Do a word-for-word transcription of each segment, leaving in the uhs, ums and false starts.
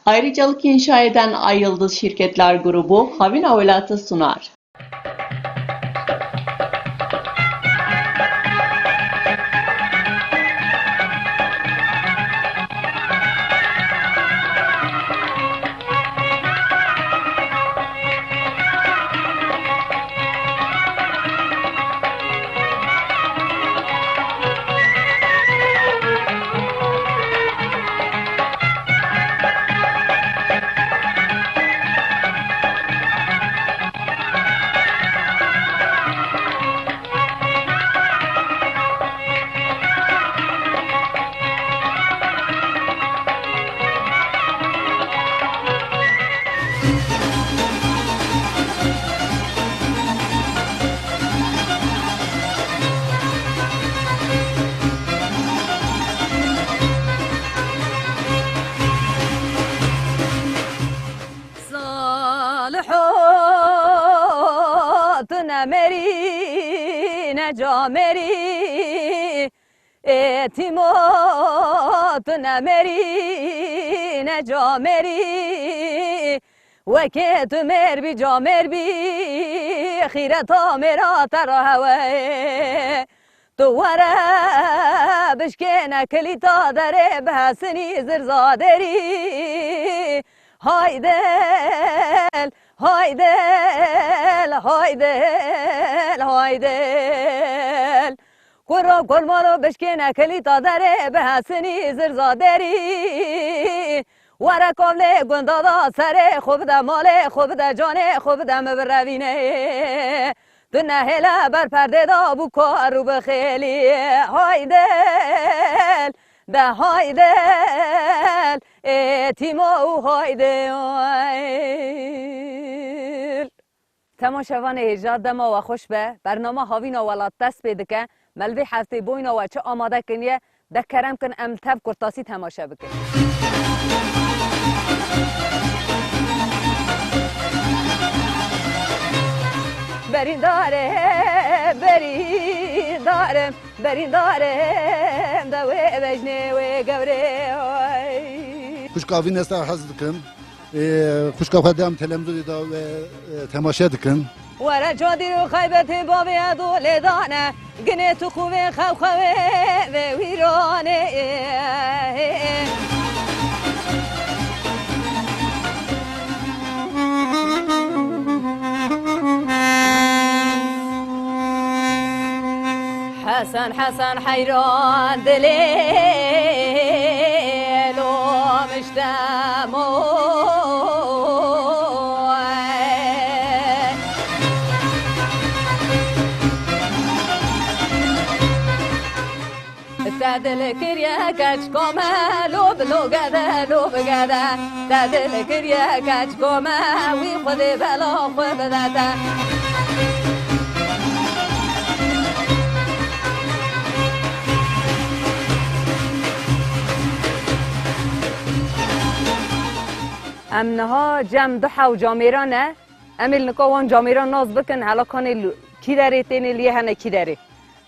Ayrıcalık inşa eden Ay Yıldız Şirketler Grubu, Havina Welatı sunar. Saliho, tu ne merî, ne camerî. Ê tîmo, tu ne merî, ne camerî. Wekê tu mêr bî, camer bî, xîreta mêra te re hewe. Tu were bişkêne kilîta derê, bihesinî zirza derî. Haydel, haydel, haydel, haydel. Kuro kormalo bişkêne kilîta derê, bihesinî zirza derî. Were kovlê gunda da serê, xwe bide malê, xwe bide canê, xwe bide min birevîne. Tu nehêle ber perdê de bû kar û bixêlî. Haydel, de haydel, ê tîmo û haydel. Temaşevanê hêja, dema we xweş be. Bernama Havîna Welat dest pê dike. Me li vê heftê boyna we çi amade kiriye, de kerem kin em tev kurtasî temaşe bikin. Berîndare, berîndare, berîndare, em de wê bejnê wê gewrê. Xwişka vî nesta hez dikim. Ê, xwişka xwe dem televîzyonê de ve, e, temaşe dikin. Were cadîr û xeybetê bavê Edo lê dane, ginê tu xûvê xew xewê vê wîranê. Hesen, Hesen heyran dilê lo miştemo. Te dil kiriye keçka me, lo bi lo gede, lo bi gede. Te dil kiriye keçka me, wî Xwedê bela xwe bide te. Em niha cem du hew camêran e. Em ê li nika wan camêran nas bikin, hela kanê li kî derê tênê, li yê hene kî derê.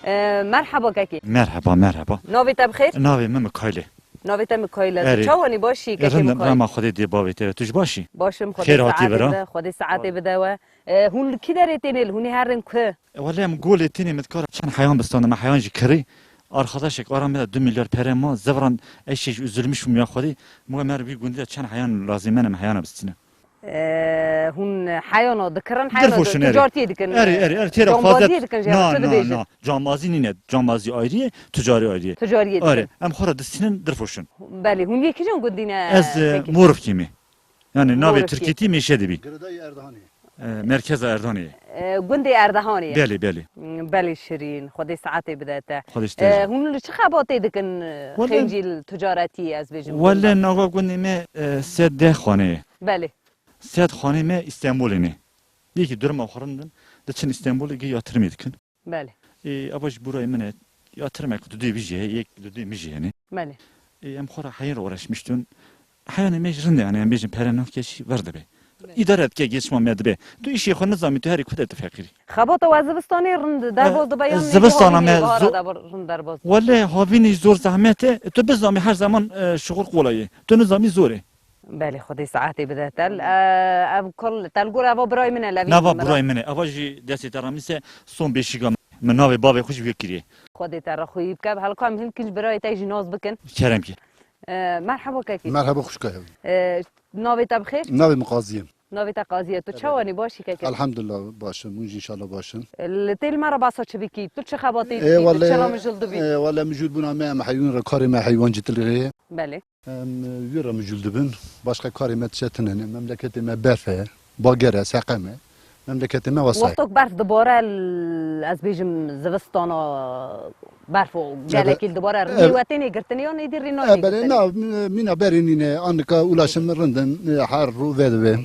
E, merheba kekê. Merheba, merheba. Navê te bi xêr? Navê min Mikaîl e. Navê te Mikaîl e. Erê. Çawanî, başî kekê Mikaîl? Rindim, rema Xwedê dê bavê te. Tu ji başî? Baş im, Xwedê saetê bide, Xwedê saetê bide we. E, hûn li kî derê tênê, li hûnê herin ku? E, wele em golê tênê, min dikare çend heyan bistane, me heyan jî kirî. Arkadaşek ara me de du milyar pere ma, zevran eşê jî üzülmüş bûm ya Xwedê. Min got, mer wî gundî de çend heyan lazim e, em heyana bistîne. E, hûn heyano dikirin, heyano Dirfoşin, erê. Ticartiyê dikin. Erê, erê, erê, têra Cambaziyê fazlet dikin, jê na, çi na, dibêjin? Na. Cambazî nîne, cambazî ayrî ye, ticarî ayrî ye. Ticariyê dikin. Erê, em xwe re distînin, dirfoşin. Belê, hûn yê kîjan gundî ne? Ez, e, peki. Morifkî me. Yani navê Morifkî. Tirkîtî Mêşe dibî. Girêdayî Erdihanê. E, merkeza Erdihanê ye. E, gundê Erdihanê ye. Belê, belê. Hmm, belê şirîn, Xwedê saetê bide te. Xwedê ji te E, jî. Hûn li çi xebatê dikin, e, Wele xêncî li ticaretî, ez bêjim, Wele gunda? Nava gundê me, e, sed deh xane ye. Belê. Sed xanê me Îstenbolê ne. Yekî durma xwe rindin, diçin Îstenbolê gi yatırımê dikin. Belê. Ê, eva ji burayê min e, yatırmek tu dê bijî heye, yek tu dê mijî hene. Belê. Ê, em xwe re heyîn re uğraşmıştın. Heyanê me ji rind e, yani em bêjin pere navkeşî ver dibe. Belê. Îdare dike geçma me dibe. Tu îşê xwe nizamî, tu herî ku de tu feqîrî. Xebata we zivistanê rind derbaz dibe, yan zivistana me bahara zo-, de rind derbaz dibe? Wele havînî zor zehmet e. Tu bizamî her zaman, e, şixul qolay e. Tu nizamî zor e. Belê, Xwedê saetê bide te. Amîn. E, ev kol, te li gor eva birayê min e, levî Nava min re. Birayê min e. Eva jî destê te re min se son beşîga min navê bavê xwe ji wê kiriye. Xwedê te rexwî bike. Hela ka em hin kinc birayê te jî nas bikin. Kerem ki. E, merhaba kekî. Merhaba xwişka hev. E, navê te bi xêr? Navê min Qazî ye. Navê te Qazî ye. Tu çawa nî, başî kekî? Elhamdulillah baş im. Hûn jî înşallah baş in. Li tê li me re behsa çi bikî? Tu çi xebatê dikî? Tu çi re mijûl dibî? E, wele mijûl bûna me em heywan re, karê me heywancî tilgê ye. Belê. Em, e, wî re mijûl dibin. Başqa karê me tişe tune ne. Memleketê me berf e, bager e, seqem e. Memleketê me wesa ye. Wextok berf dibare, l-, ez bêjim zivistana berf û gelekî dibare. E, mêwe têne girtinê yan êdî rî nayne girtinê? E, belê, na, mîna berê nîne, anika ulaşim rind in, e, her rû vedibe.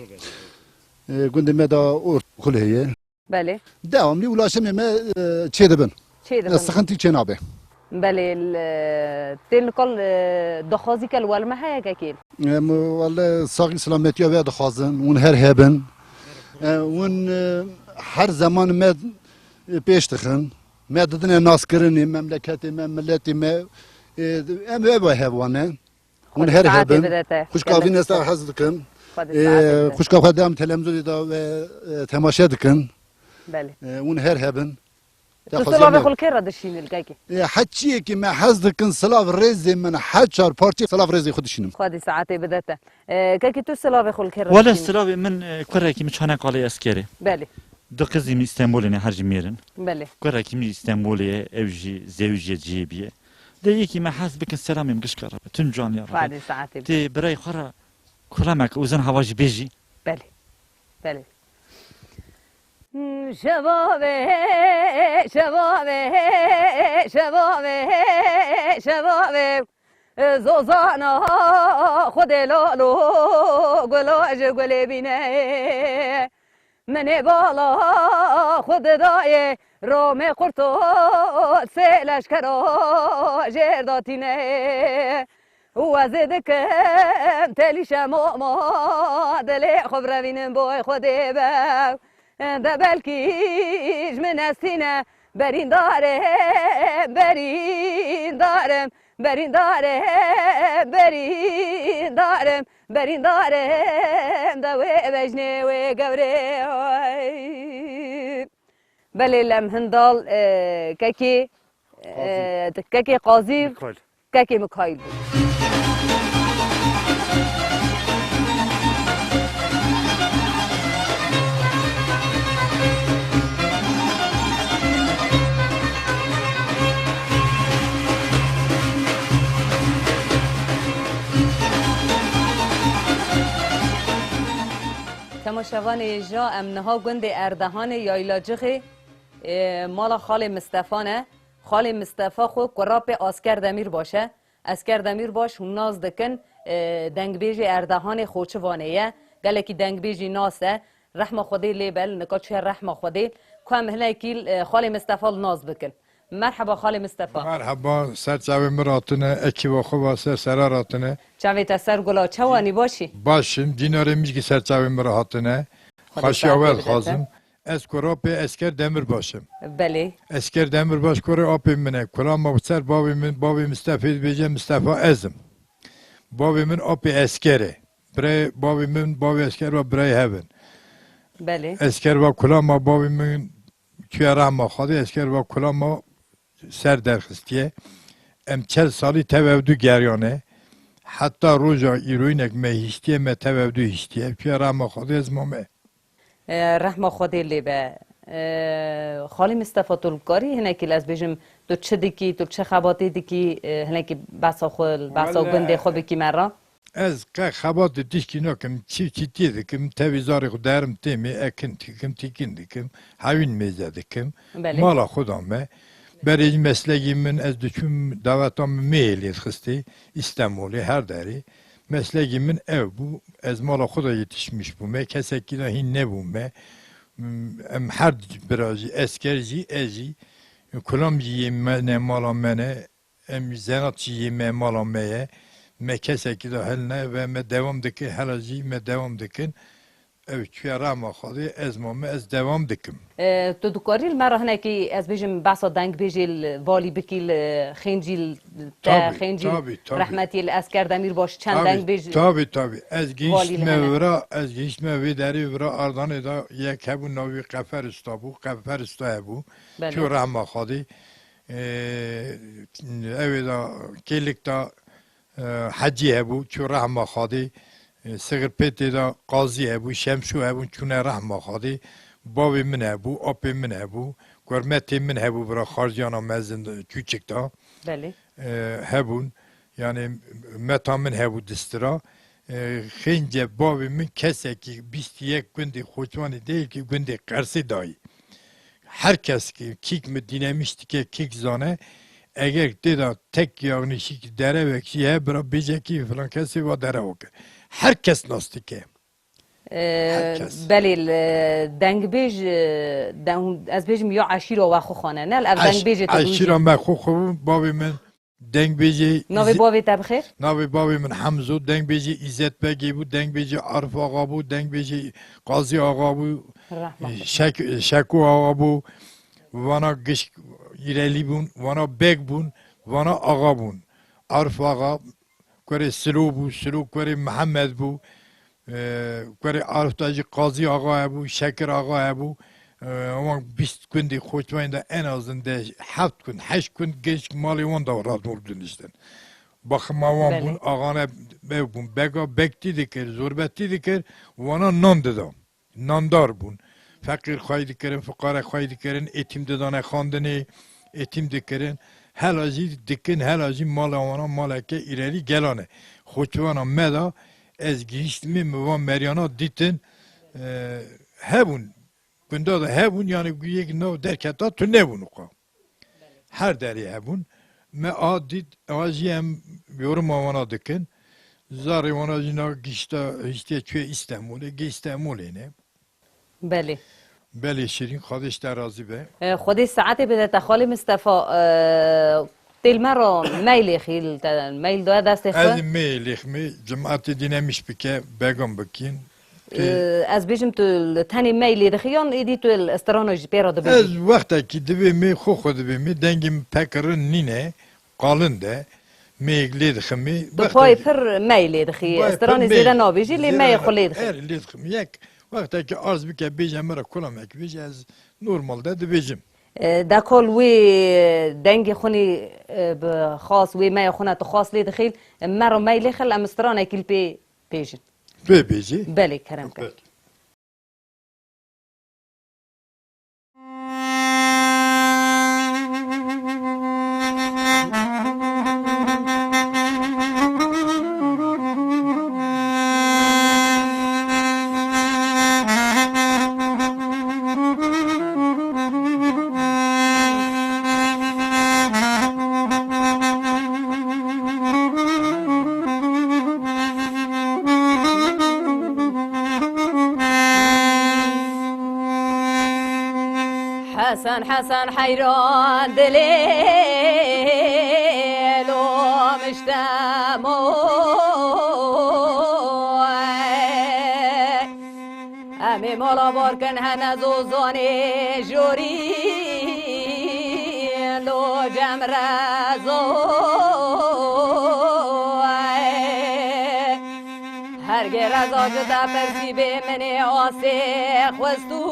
E, gundê me de ortaokul heye. Belê. Devamlı ulaşımê me, e, çêdibin. Çêdibin. E, sıkıntı çênabe. Belê, li, tê li kal, e, daxwazî ke li wel me heye kekê? Em, wele saxî silametiya we dixwazin, hûn her hebin. E, hûn, e, her zaman me, e, pêş dixin. Me didine naskirinê, memleketê me, miletê me, e, em ê ve hevane. Hûn her hebin. Xwişka vî nesta hez dikin. Xwedê saetê bide. Xwişka xwe dem televîzyonê de ve, e, temaşe dikin. Belê. E, hûn her hebin. Tu silavê xwe li kê re dişînî li kekê? E, her çiyekî me hez dikin, silav rêzê min, her çar parçe silav rêzê xwe dişînim. Xwedê saetê bide te. E, kekê tu silavê xwe li kê re dişînî? Wele silavê min, e, kurekî min Çanekalê eskerê. Belê. Du qizî min Îstenbolê ne, her jî mêr in. Belê. Kurekî min Îstenbolê ye, ew jî zewicê cihê bîye. De yekî me hez bikin selamê min gişka re be. Tun caniya re be. Xwedê saetê bide. Tê birayê xwe re kulamek û zin hava jî bêjî. Belê. Belê. Şevave, şevave, şevave, şevave. Zozana Xwedê lalo gula ji gulê bîne. Min ê bala xwe didayê, romê qurto sê leşkera jêr datîne. Û ez ê dikim telîşe mama, dilê xwe birevînim boy Xwedê be. De belkî ji min estîne, berîndarê, berîndarê. Berîndarê, berîndarê, berîndarê, de wê vejnê wê gewrê. Belê lem hindal, e, kekê, e, kekê Qazî, kekê Mikaîl bû. Temaşevanê hêja, em niha gundê Erdehanê Yaylacixê, e, mala Xalê Mistefa ne. Xalê Mistefa xwe kurapê Asker Demîrbaş e. Esker Demîrbaş hûn nas dikin, e, dengbêjê Erdehanê Xoçivanê ye. Gelekî dengbêjî nas e. Rehma Xwedê lê be, li nika çûye rehma Xwedê. Ku em hinekî, e, Xalê Mistefa li nas bikin. Merheba Xalê Mistefa. Merheba, ser çavê min ratine, ekîba xwe va ser sera ratine. Çavê te ser gula, çawa nî, başî? Baş im, cînarê min jî ser çavê min re hatine. Xwedê saetê bide te. Xweşiya we dixwazim. Ez kurapê Esker Demirbaş im. Belê. Esker Demirbaş kurê apê min e. Kulama ser bavê min, bavê Mistefê dibêje, Mistefa ez im. Bavê min apê Esker e. Birayê bavê min, bavê Esker va birayê hev in. Belê. Esker va kulama bavê min çûye rehma Xwedê, Esker va kulama ser derxistiye. Em çel salî tev hevdu geriyane. Heta roja îroyînek me hiştiye, me tev hevdu hiştiye. Çûye rehma Xwedê ez mame. E, rehma Xwedê lê be. E, Xalî Mistefa, tu li karî hinekî li ez bêjim, tu çi dikî, tu çi xebatê dikî, e, hinekî behsa xwe, behsa gundê xwe bikî me re? Ez qe xebatê tişkî nakim, çi çîtiyê dikim, tevî zarê xwe derim têmê, ekin dikim, tîkin dikim, hewîn mêze dikim. Belê. Mala xwe da me. Berê jî meslekî min, ez diçûm daveta min mêyê lê dixistê, Îstemolê, her derê. Meslekî min ev bû. Ez mala xwe de yetişmiş bûme. Kesekî de hîn nebûme. Em her bira jî, Esker jî, ez jî, kulam jî yê me ne, mala me ne. Em jî zenat jî yê me, mala me ye. Me kesekî de hil ne ve me dewam dike, hela jî me dewam dikin. Ew çûye rehma Xwedê, ez mame, ez dewam dikim. E, tu dikarî li me re hinekî, ez bêjim, behsa dengbêjê li valî bikî, li xêncî li te, Tabii, xêncî tabii, tabii. Rehmetî li Esker Demîrbaş çend Tabii, dengbêj tabii, tabii. Ez valî li gihiştime hene. Vira, ez gihiştime vê derê vira Ardanê de yek hebû navê Qefer Usta bû, Qefer Usta hebû. Belê. Çû rehma Xwedê. E, ew ê de Kêlik de e, Hecî hebû, çû rehma Xwedê, e, Sixirpêtê de Qazî hebû, Şemşû hebûn, çûne rehma Xwedê. Bavê min hebû, apê min hebû, kurmetê min hebû, bira Xarciyana mezin, e, Çûçik de. Belê. E, hebûn, yani meta min hebû distira. E, xênce bavê min kesekî bîst û yek gundê Xoçwanê değil ki gundê Qersê dayî. Her kes ki kîk mi dînemiş dike, kîk zane, eger tê de tek yanlışîk derewek jî heye, bira bêje kî filan kesê va derew ke. Her kes nas dike. Ee, Her kes. Belê, li dengbêj, e, den-, ez bêjim ya eşîra we xwe xane, ne? Ev Eş-, dengbêjê te eşîra dûjî. Me xwe xwe bû, bavê min dengbêjê Navê Îzze-, bavê te bi xêr? Navê bavê min Hemzo, dengbêjê Îzzet Begê bû, dengbêjê Arif Axa bû, dengbêjê Qazî Axa bû, Rahmet. Şek-, Şeko Axa bû, vana gişk îrelî bûn, vana beg bûn, vana axa bûn. Arif Axa kurê Silo bû, Silo kurê Mihemed bû, e, kurê Arif de jî Qazî Axa hebû, Şekir Axa hebû. E, wan bîst gundê Xoçvanê de en azinde heft gund, heşt gund gişk malê wan de rador diniştin. Baxima wan Belê. Bûn, axane ev bûn, bega beg tî dikir, zorbetî dikir, wana nan dida. Nandar bûn. Feqîr xwey dikirin, fiqare xwey dikirin, êtîm didane xandinê, êtîm dikirin. Hela jî dikin, hela jî mala wana maleke îrelî gelane. Xoçivana me de ez gihîştimê, min van meryana dîtin, e, hebûn. Gunda de hebûn, yani yek nav derketa tu nebûn uqa. Her derê hebûn. Me a dît, a jî em yoruma wana dikin. Zarê wana jî na gişta, hiştiye çûye Îstemolê, gê Îstemolê ne. Belê. Belê Şirîn, Xwedê ji te razî be. E, Xwedê saetê bide te xalê Mistefa, e, têl me ra mailê xîl te, mail doya destê xwe. Ez mailê ximê, cimatê dînemiş bike, begam bikîn. Ee, ez bêjim tu li tenê mey lê dixî yan êdî tu li strana jî pê re dibêjî? Ez wextekî divê mê xwe xwe divê mê dengê min pek rin nîne, qalin de, meyek lê diximê. Tu payê pir mey lê dixî, stranê zêde nabêjî, lê meyê xwe lê dixî. Er lê dixim. Yek wextekî arz bike bêje min re kulamek bêje, ez normal de dibêjim. Ee, dekol wê dengê xwe nî, e, bi xas wê meyê xwe ne tu xas lê dixî, me re mey lê xil em stranekî li pê bêjin. Bê bêjî. Belê, kerem ke. Belê. Hesen, Hesen heyran dilê lo miştemo. Em ê mala bar kin hene zozanê jorî lo cem rezo. Her gê reza ji te pirsî bê min ê asê xwest û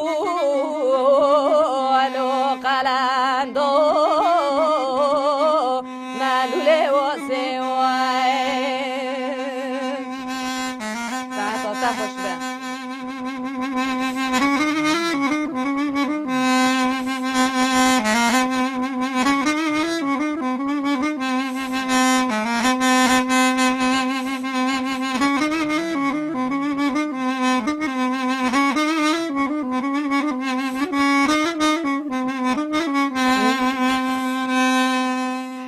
lo qelendo. Melûlê wasê way. Saeta te xweş be.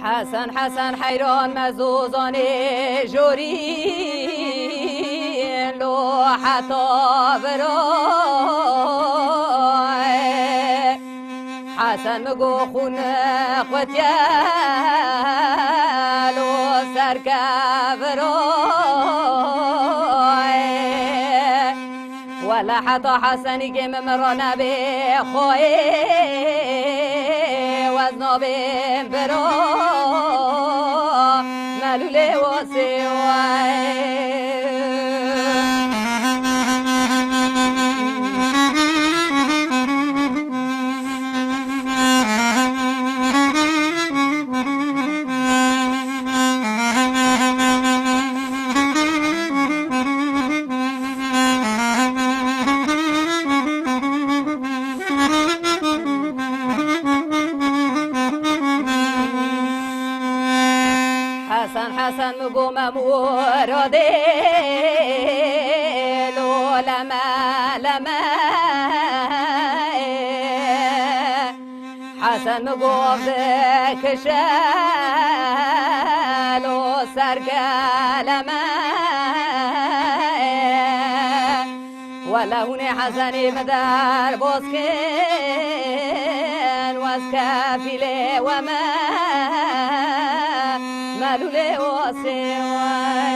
Hesen, Hesen heyran me zozanê jorî lo heta vira. Hesen mi go xûn xwetiye lo ser kevira. Wele heta Hesenî kê min min re nebê xweyê, wez nabêm biro melûlê wasê wey. Hesen, Hesen, mi go me muradê, lo leme, leme. Hesen mi gov dikişe, lo ser geleme. Wele hûnê Hesenî min derbas kin, wez kefîlê we me, melûlê wasê wey.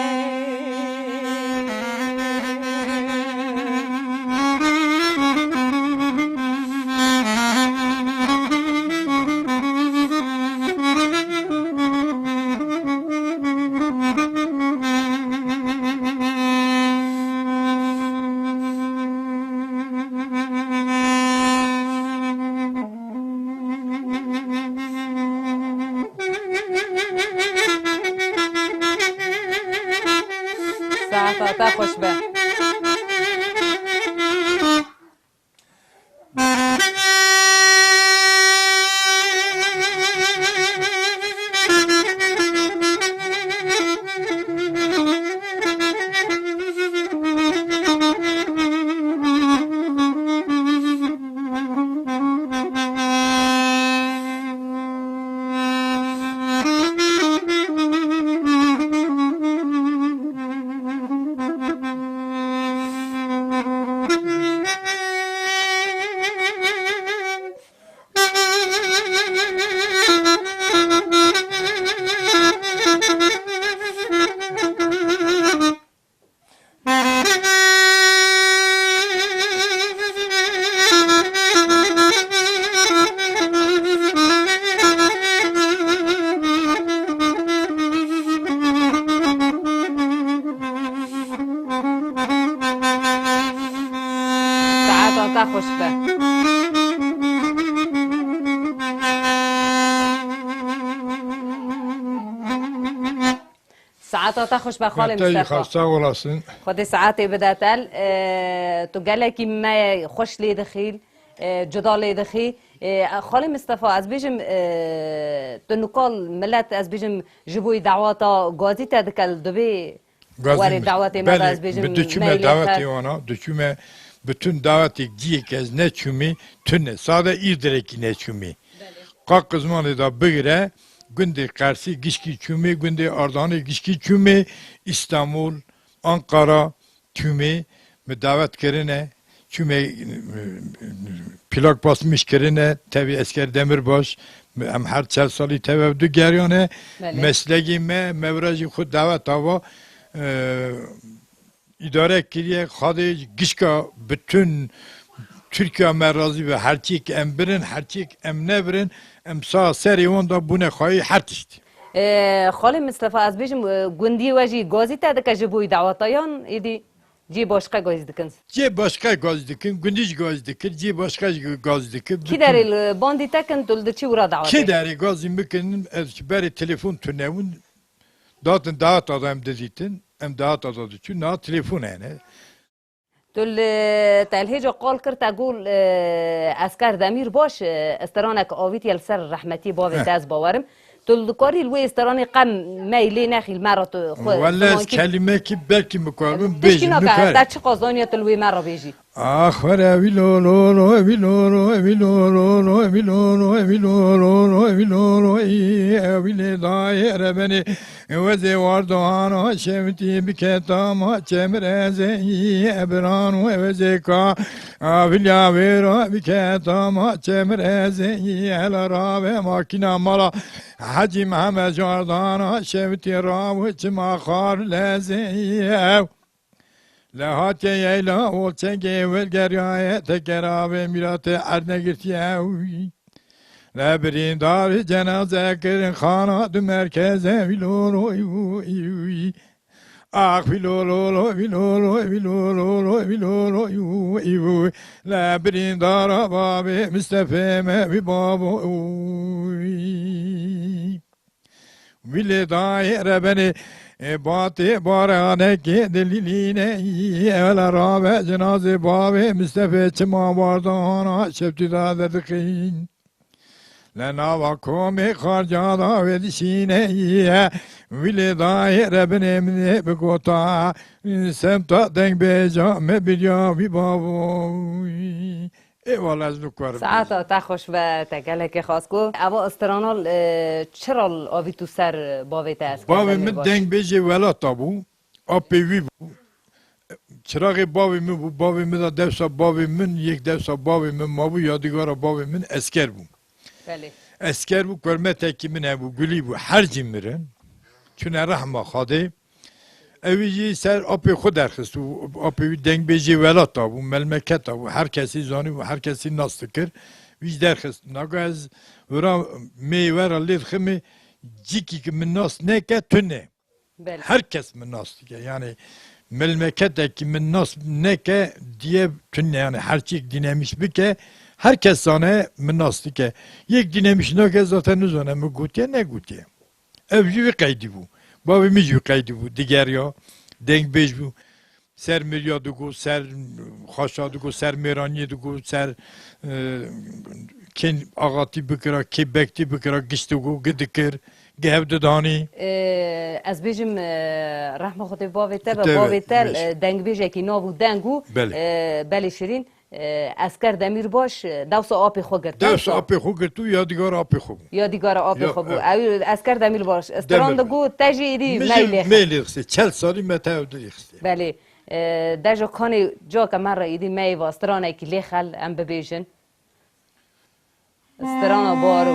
Saeta te xweş be. Saeta te xweş be. Saeta te xweş be xalê Mistefa. Te jî xweş, sağ olasın. Xwedê saetê bide te. E, tu gelekî me xweş lê dixî, e, cuda lê dixî. E, xalê Mistefa, ez bêjim, e, tu nikal milet, ez bêjim, ji bo daweta gazî te dike li dibê Gazî werê mi-, dawetê me de, belê, ez bêjim, bi diçûme meylê dawetê xer. Wana, diçûme bütün dawetê ciyê ke ez neçûmî tune. Sade îr direkî neçûmî. Belê. Qaqizmanê de bigire, gundê Qersî gişkî çûmê, gundê Ardanê gişkî çûmê, Îstanbul, Ankara çûmê, mi dawet kirine, çûmê, plak basmış kirine, tevî Esker Demirbaş, em her çel salî tev ev du geriyane, Belê. Meslegê me, me vira jî xwe dawet ava, e, îdare kiriye, xadê gişka bütün Tirkiye me razî be, herçiyek em birin, herçiyek em nebirin, em sa serê wan da bûne xwayî her tiştî. Ee, Xalê Mistefa, ez bêjim, e, gundiyê we jî gazî te dike ji bo daweta yan êdî cî başqe gazî dikin? Cê başqe gazî dikin, gundî jî gazî dikir, cê başqe jî gazî dikir. Kî derê li bandî te kin, tu li diçî wira dawetê? Kî derê gazî bikin, ez ji berê telefon tunebûn, datin daweta da em didîtin, em daweta da diçûn, niha telefon hene. Tu li telhêca qal kir te got, e, Esker Demîrbaş, e, stranek avîtiye li ser rehmetî bavê Heh. te, ez bawerim. Tu li dikarî li wê stranê qe meylê nexî li me re tu xwe Wele ez zimankî kelîmekî belkî mikaribim Tiştî bêjim, nake, nikare. Te çiqas zaniye tu li wê me re bêjî? Ax were wî lo lo lo, wî lo lo, wî lo lo lo, wî lo lo, wî lo lo lo, wî lo lo, î, wî lê dayê rebenê. Wezê wardohan ha şevtî bike tama çemrezê, ebiran we wezê ka avilya wê ra bike tama çemrezê, hela rave makîna mala Hecî Mehmed Jardan ha şevtî ra û çima xar lezê. Lê hatiye yeyla ol çengê wel geriyaye tekera ve mîratê erd negirtiye wî. Lê birîndar cenaze kirin xana du merkeze wî lolo wî wî. Ax wî lolo wî lolo wî lolo wî lolo wî lolo wî wî. Lê birîndara bavê Mistefê me wî bavo wî. Wî lê dayê rebenê, e, batê baranekê dilîlîne yî, ewela rabe cinazê bavê Mistefê çima wardana şevtî da dedixîn. Lê nava komê xarca da wê dişîne yî, wî lê dayê rebenê min ê bigota, semta dengbêja me biriya wî bavo. Ê wala ez nikarim. Saeta te xweş be, te gelekê xas ku. Eva strana, e, çira avî tu ser bavê te esker Bavê Demîrbaş? Min dengbêjê welata bû. Apê wî bû. Çiraxê bavê min bû. Bavê min de dewsa bavê min, yek dewsa bavê min mabû, yadîgara bavê min esker bû. Belê. Esker bû, kurmetekî min hebû, Gulî bû. Her cî mirin. Çûne rehma Xwedê. Ew jî ser apê xwe derxist û apê wî dengbêjê welata bû, melmeketa bû, her kesî zanîbû, her kesî nas dikir. Wî jî derxist. Naga ez wira mêyê we re lê diximê, cîkî ki min nas neke tune. Belê. Her kes min nas dike. Yani melmeketekî min nas neke diye tune. Yani her çîk dînemiş bike, her kes zane min nas dike. Yek dînemiş nake zaten nizane min gotiye, negotiye. Ev jî wî qeydî bû. Bavê min jî wî qeydî bû. Digeriya, dengbêj bû. Ser miriya digot, ser xaşa digot, ser mêraniyê digot, ser, e, kên axatî bikira, kê bektî bikira, giş digot, gi dikir, gi hev didanî. E, ez bêjim, e, rehma Xwedê bavê te be, Te be, bavê te, beş. E, dengbêjekî nav û deng û, Belê. E, belê şirîn. E, Esker Demîrbaş, e, dewsa apê xwe girt, Dewsa dewsa. apê xwe girt û yadîgara apê xwe bû. Yadîgara apê Ya, xwe bû. evet. Ew Esker Demîrbaş, stran Demîrbaş. digot, te jî êdî Min jî meylê xwe. meylê xistê. Çel salî me te ew dirî xistê. Belê. E, dejo kanê cake me re êdî meyê va stranekî lê xel em bibêjin. Strana Baro.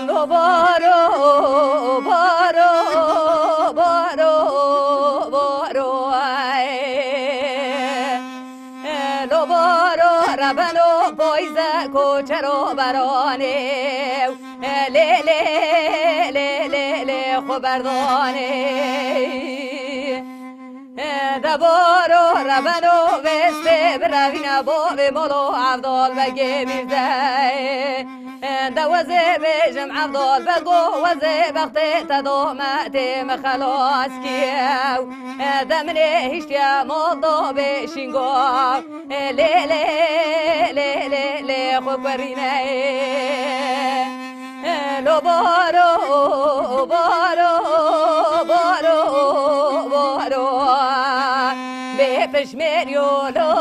Lo baro, baro, baro, baro, ay. Lo baro, rebeno, poyze, koçero, berane. Lê, lê, lê, lê, lê, xwe berdanê. De baro rebeno vêstê birevîne bavê molo Evdal Begê Mîrze. De wezê bêjim Evdal Bego, wezê bextê te do me tê min xelas kiyew. De minê hiştiye mal da bê şîngav. Lê, lê, lê, lê, lê, xwe kurîne. Lo baro, baro, baro, baro. Bê pişmêr yo lo,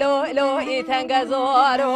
lo, lo, î tenge zaro.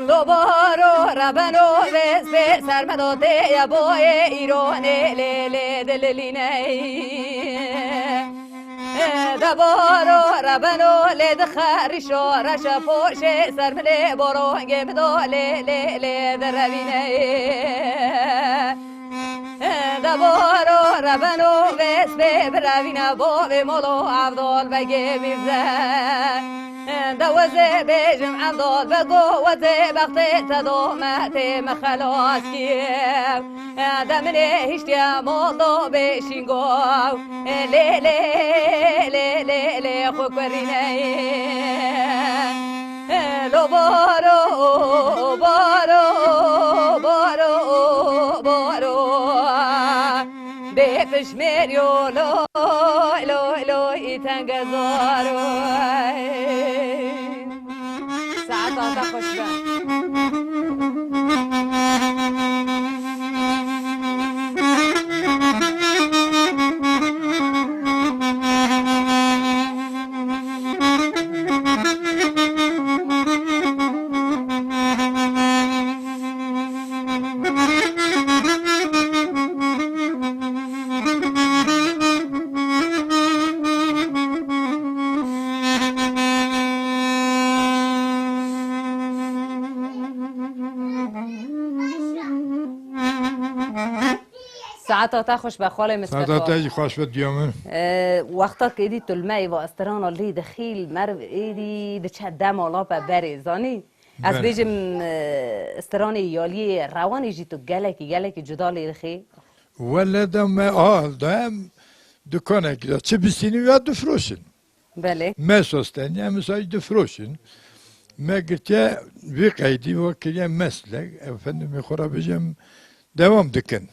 Lo baro rebeno vêstê sermedo tê ya boyê îronê lê lê dililîne. De baro rebeno lê dixerîşo reşe poşê ser milê borongê mido lê lê lê derevîne. De baro rebeno vês bê birevîne bo vê molo Evdol Begê Mîrze. De wezê bêjim Evdol Bego wezê bextê te do me tê me xelas kî. De minê hiştiye moldo bê şîngo. Lê lê lê lê lê xwe kurîne. Lo baro baro baro baro. Bê pişmêr yo lo lo lo îtenge zaro. Saeta te xweş be. Saeta te xweş be, xalê Mistefa. Saeta te jî xweş be, diya min. E, wexta ku êdî tu li me êva strana lê dixî, li meriv êdî diçe dema lape berê, zanî? Ez Belê. bêjim, e, stranê Yaliyê Rewanê jî tu gelekî, gelekî cuda lê dixî. Wele de me, a, de em dukanekî de çi bistînin ya difroşin. Belê. Me sostenî, em misal difroşin. Me girtiye vî qeydî, we kiriye meslek, efendimê xwe re bêjim, dewam dikin.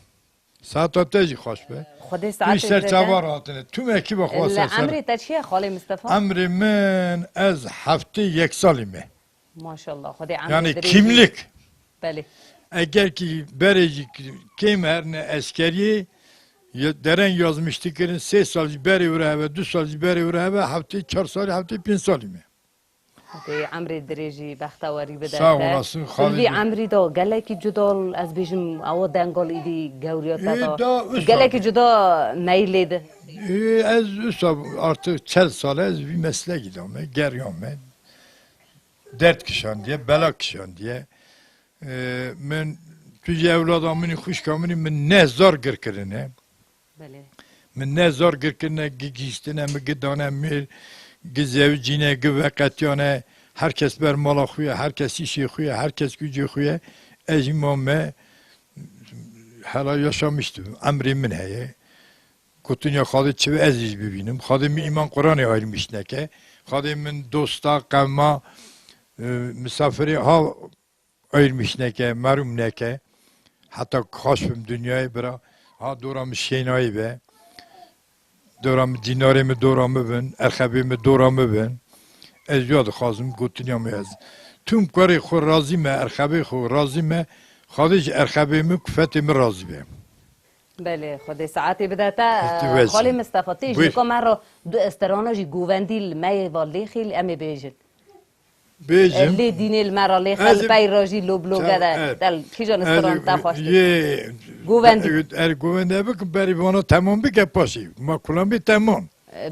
Saeta te jî xweş be. Xwedê Tu saetê ser bide çava te. Rahatine. Tu mekî be xwe Li ser ser. Emrê te çi ye, xalê Mistefa? Emrê min, ez heftê yek salî me. Maşallah, Xwedê emrê Yani dirêj kimlik. Belê. Eger ki berê jî kêm herne eskeriyê, ya-, dereng yazmiştî kirin, sê sal jî berê wira heve, du sal jî berê wira heve, heftê çar salî, heftê pênc salî me. Xwedê emrê dirêjî, bextewarî bide Sağ te. olasın, Tu li vî Xalidê. emrî de gelekî cuda, ez bêjim, ewa dengal îdî gewriya te Ê, da. da, wisa Gelekî be. cuda meyilê de. Ê, ez wisa artık çel sal ez vî meslekî de me, geriya me. Dert kişandiye, bela kişandiye. Ee, min tu jî ewlada min î, xwişka min î, min ne zor gir kirine. Belê. Min ne zor gir kirine, gi gihîştine, min gi dane mêr, gi zewicîne, gi veqetiyane. Her kes ber mala xwe ye, her kes îşê xwe ye, her kes gucê xwe ye. Ez jî ma me hela yaşamiştim. Emrê min heye. Gotin ya Xadê çi be ez jî bibînim. Xadê min îman Quranê ayirmiş neke. Xadê min dosta, qewma, e, misafirê ha ayirmiş neke, merûm neke. Heta xaş bim dinyayê bira. Ha dora min şênayê be. Dora min dînarê min dora min bin. Erxebê min dora min bin. Ez ya dixwazim gotin ya min ez. Tüm karê xwe razî me, erxebê xwe razî me. Xadê ji erxebê min, kufetê min razî be. Belê, Xwedê saetê bide te. Ti wezî. Xalê Mistefa, tê ji Buyur. nika me re du strana jî govendî li me yê va lêxî li em ê bêjin. Bêjim. Lê dînê li me re lêxe, Ez li pey re jî lo bi lo Çav-, gede. evet. Tel kîjan Ez stran te xweş yê Govendî. Er govende bikim, berî vana temam bike paşî. Ma kulan bî temam.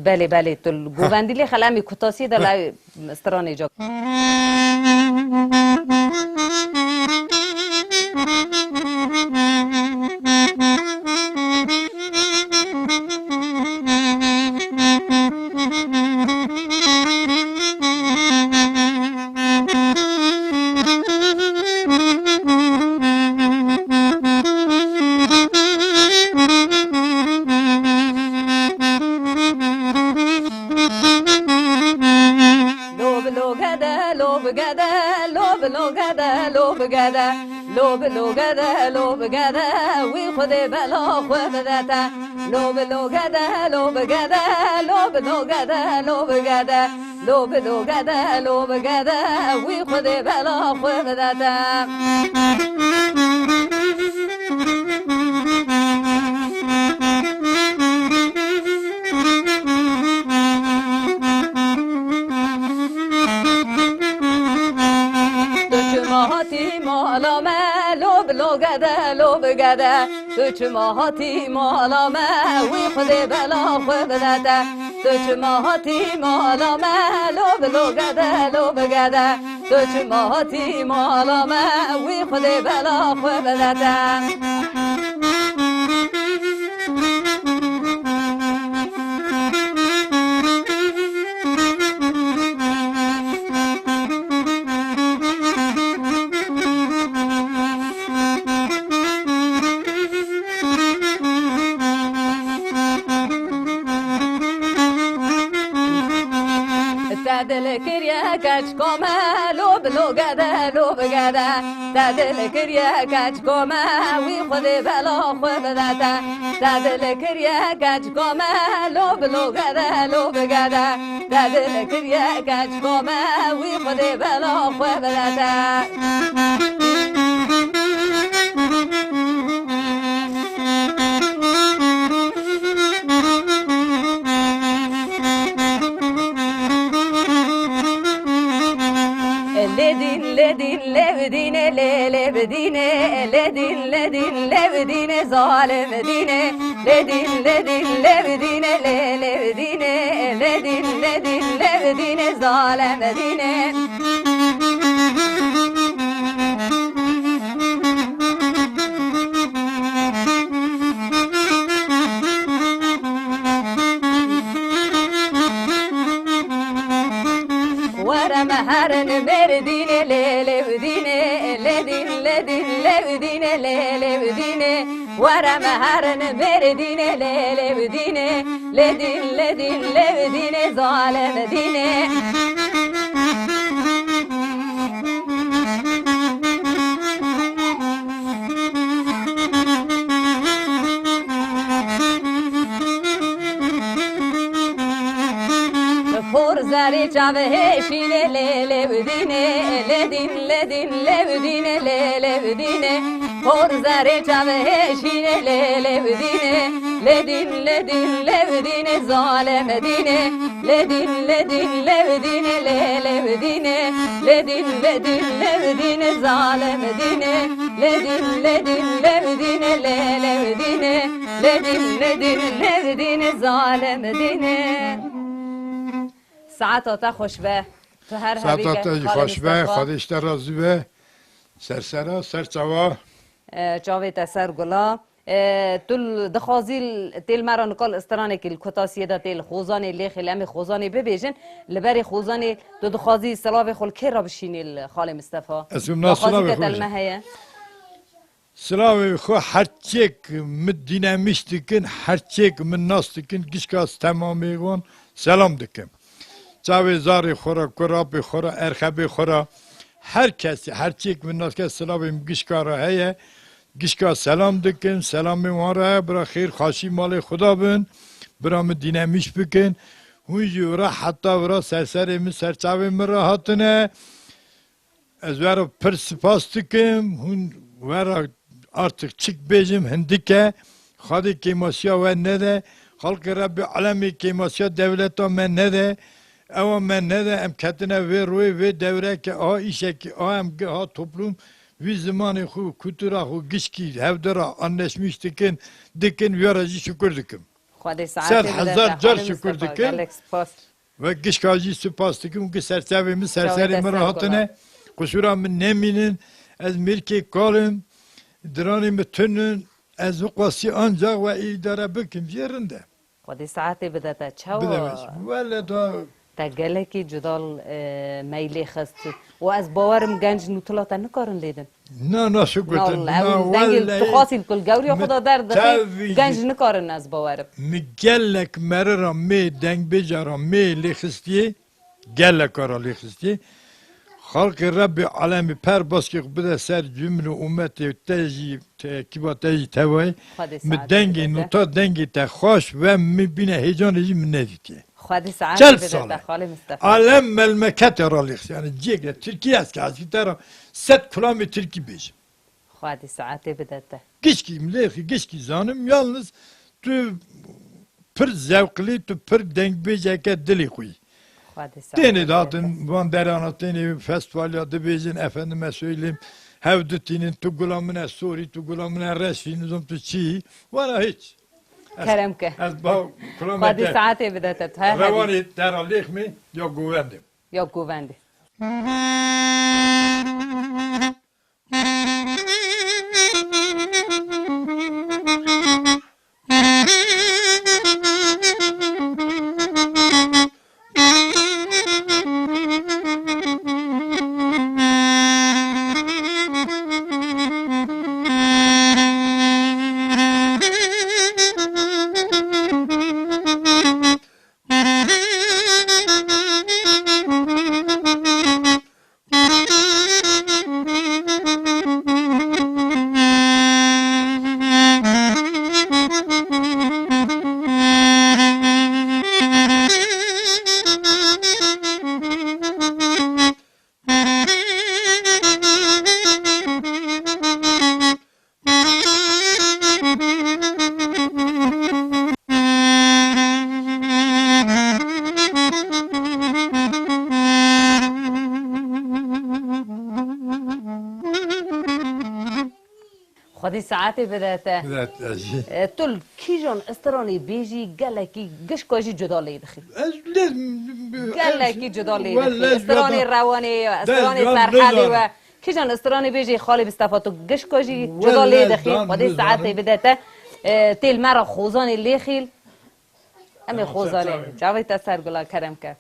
Belê, belê, tu li govendî lê xelemî kutasî de lay stranê ca. Lo bi lo gede, lo bi gede, lo bi lo gede, lo bi gede. Lo bi lo gede, lo bi gede, wî Xwedê bela xwe bide te. Lo bi lo gede, lo bi gede, lo bi lo gede, lo bi gede. Lo bi lo gede, lo bi gede, wî Xwedê bela xwe bide te. Tu çima hatî mala me, lo bi lo gede, lo bi gede. Tu çima hatî mala me, wî Xwedê bela xwe bide te. Tu çima hatî mala me, lo bi lo gede, lo bi gede. Tu çima hatî mala me, wî Xwedê bela xwe bide te. Te dil kiriye keçika me, lo bi lo gede, lo bi gede. Te dil kiriye keçika me, wî Xwedê bela xwe bide te. Te dil kiriye keçika me, lo bi lo gede, lo bi gede. Te dil kiriye keçika me, wî Xwedê bela xwe bide te. Lê dîn, lê dîn, lê bi dînê, lê, lê bi dînê, lê dîn, lê dîn, lê bi dînê, zalim dînê. Lê dîn, lê dîn, lê bi dînê, lê, lê bi dînê, lê dîn, lê dîn, lê bi dînê, zalim dînê. Were me herin mêr dînê, lê lê dînê, lê dîn, lê dîn, lê dînê, lê lê dînê. Were me herin mêr dînê, lê lê dînê, lê dîn, lê dîn, lê dînê, zalim dînê. Por zerê çavê hêşînê lê lê bidînê, lê dîn, lê dîn, lê bidînê, lê lê bidînê. Por zerê çavê hêşînê lê lê bidînê, lê dîn, lê dîn, lê bidînê, zalim dînê. Lê dîn, lê dîn, lê bidînê, lê lê bidînê. Lê dîn, lê dîn, lê bidînê, zalim dînê. Lê dîn, lê dîn, lê bidînê, lê lê bidînê. Lê dîn, lê dîn, lê bidînê, zalim dînê. Saeta te xweş be. Tu her hebî Saeta te jî xweş be, Xwedê ji te razî be. Sersera, serçawa. E, çavê te ser gula. E, tu l-, dixwazî l-, têl me re nika li stranekî li Kutasiyê de têl Xozanê, Lêxê li em ê Xozanê bibêjin. Li berê Xozanê tu dixwazî silavê xwe li kê re bişînî li Xalê Mistefa? Ez û Daxwazî silavê ke xwe te li me bêjim. Heye? Silavê xwe her çêk min dînemîş dikin, her çêk min nas dikin, gişka temamê wan selam dikim. Çavê zarê xwe re, kurapê xwe re, erxebê xwe re, her kesî, her çêk min nas ke silavê min gişka re heye. Gişka selam dikim, selamê wan re heye, bira xêr xaşî malê xwe de bin, bira min dînemîş bikin. Hûn jî vira heta vira ser serê min, ser çavê min re hatine. Ez we re pir spas dikim. Hûn we re artık çik bêjim, hindik e. Xwedê kêmasiya we nede. Xalqê Rebbê alemê kêmasiya dewleta me nede. Ewa me nede. Em ketine vê royê, vê dewreke, a îşekî, a em ge-, ha toplum vî zimanê xwe, kultura xwe gişkî hevdi re anlaşmış dikin, dikin, vê re jî şukur dikim. Xwedê saetê bide te, Xalê Mistefa, gelek spas. Sed hezar car şukur dikim. Ve gişka jî spas dikim, ki serçavê min, serserê min re hatine. Qusura min nemînin, ez mirkê kal im, diranê min tun in, ez wixwasî ancaq we îdare bikim jî rind e. Xwedê saetê bide te, çawa? Bide min. Wele da. Te gelekî cuda, e, meylê xist û ez bawerim genc nûtila te nikarin lêdin. Na, na, şukur te. Na, ew dengê tu xasî li kul gewriya xwe de derdixî, genc nikarin ez bawerim. Mi gelek meri ra, mê dengbêja ra, mê lêxistiyê, geleka ra lêxistiyê. Xalqê Rebbê alemî per baskê xwe bide ser cumle ûmetê te jî, te, ekiba te jî tevayê. Mi dengê nota, dengê te xaş ve mi bîne hêcanê jî mi nedîtiye. Xwedî saetê bide te, Xalê Mistefa. Alem melmekete ra lêxistiyê. Yani ciyek de Tirkî ez ke ez te ra sed kulamê Tirkî bêjim. Xwedî saetê bide te. Gişkî lêxî, gişkî zanim, yalnız tu pir zewqlî, tu pir dengbêjeke dilê xwe yî. Xwedî saetê bide te. Tênê datin van derana, tênê festivalya dibêjin, efendime söyleyeyim, hev ditînin, tu gula min e sorî, tu gula min e reşî, nizam tu çi yî. Wala hiç. Ez, Kerem ke. Ez ba kulame Xwedî te. Saetê bide te. He, hevî. Rewanê te ra lêxmê ya govendê. Ya govendê. Xwedî saetê bide te. Bide te jî. E, tu li kîjan stranê bêjî gelekî gişka jî cuda lê dixî? Ez lê, Gelekî cuda lê wele dixî. Stranê Rewanê, stranê Serhedê we. Kîjan stranê bêjî Xalê Mistefa tu gişka jî cuda lê dixî. Xwedî saetê bide te. E, tê li me re xozanê lêxîl. Em ê xozanê. Çavê te ser gula kerem ke.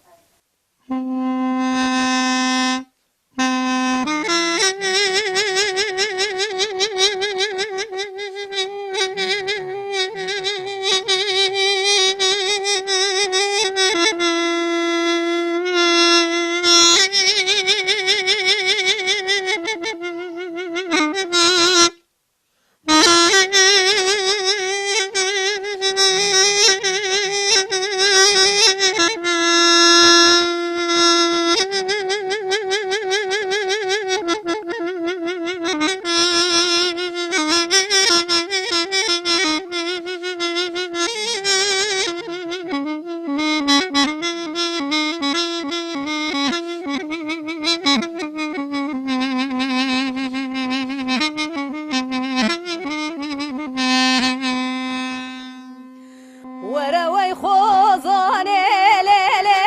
Were wey xozanê, lê, lê,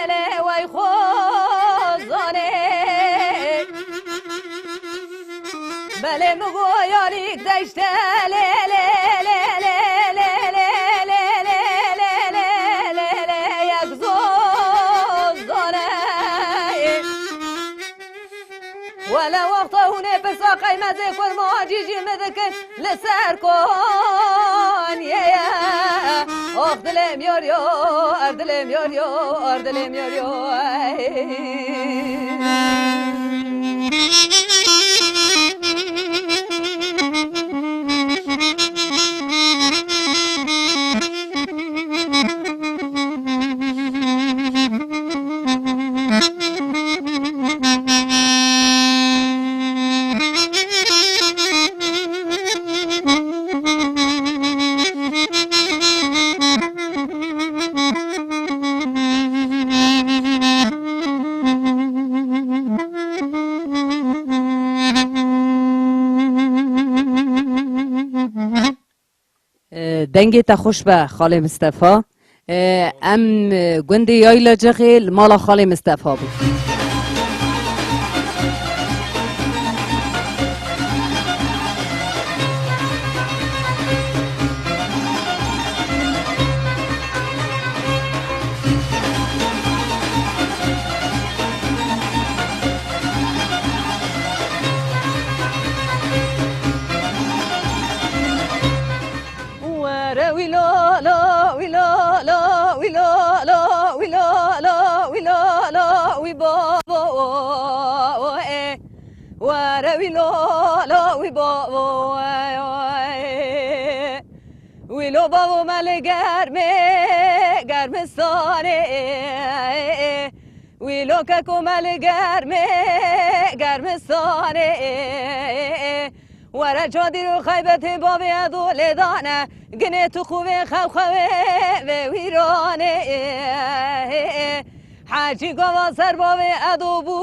lê, wey xozanê. Belê min go yarîk deşte, lê, lê, yek zozane. Wele wexta hûn ê pirsa qeymezê kurmancî jî min dikin li ser Konyê ye. Ox dilê mi yar yar, dilê mi yar yar, dilê mi yar yar. E, dengê te xweş be, Xalê Mistefa. E, em, e, gundê Yayla Cixê li mala Xalê Mistefa bû. Were wî lo lo, wî lo lo, wî lo lo, wî lo lo, wî lo lo, wî bavo e. Were wî lo lo, wî bavo e. Wî lo bavo me li germê, germistanê. Wî lo keko me li germê, germistanê. Were cadîr û xeybetê bavê Edo lê dane. Ginê tu xûvê xew xewê vê wîranê. Hecî gava ser bavê Edo bû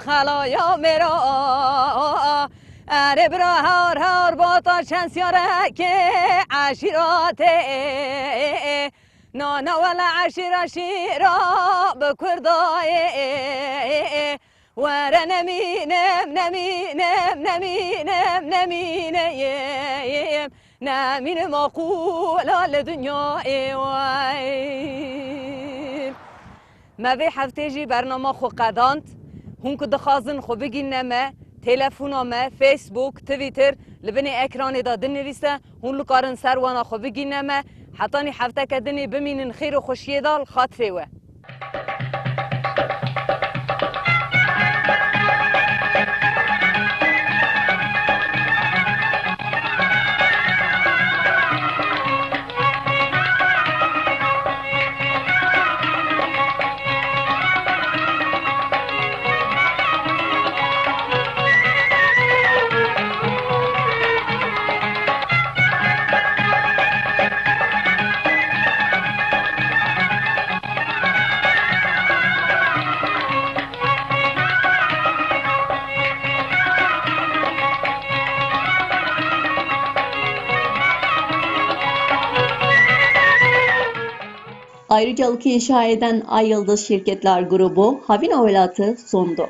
xelaya mêra. Erê bira hewr hewr bata çend siyareke eşîratê. Nana wele eşîr eşîra bi Kurdayê. Were nemînim, nemînim, nemînim, nemîneyim. Nemînim a qula li dinyayê wey. Me vê heftê jî bernama xwe qedand. Hûn ku dixwazin xwe bigîne me, telefona me, Facebook, Twitter, li binê ekranê de dinivîse, hûn likarin ser wana xwe bigîne me. Hetanî hefteke dinê bimînin xêr û xweşiyê de li xatirê we. Ayrıcalık inşa eden Ay Yıldız Şirketler Grubu, Havina Welatı sundu.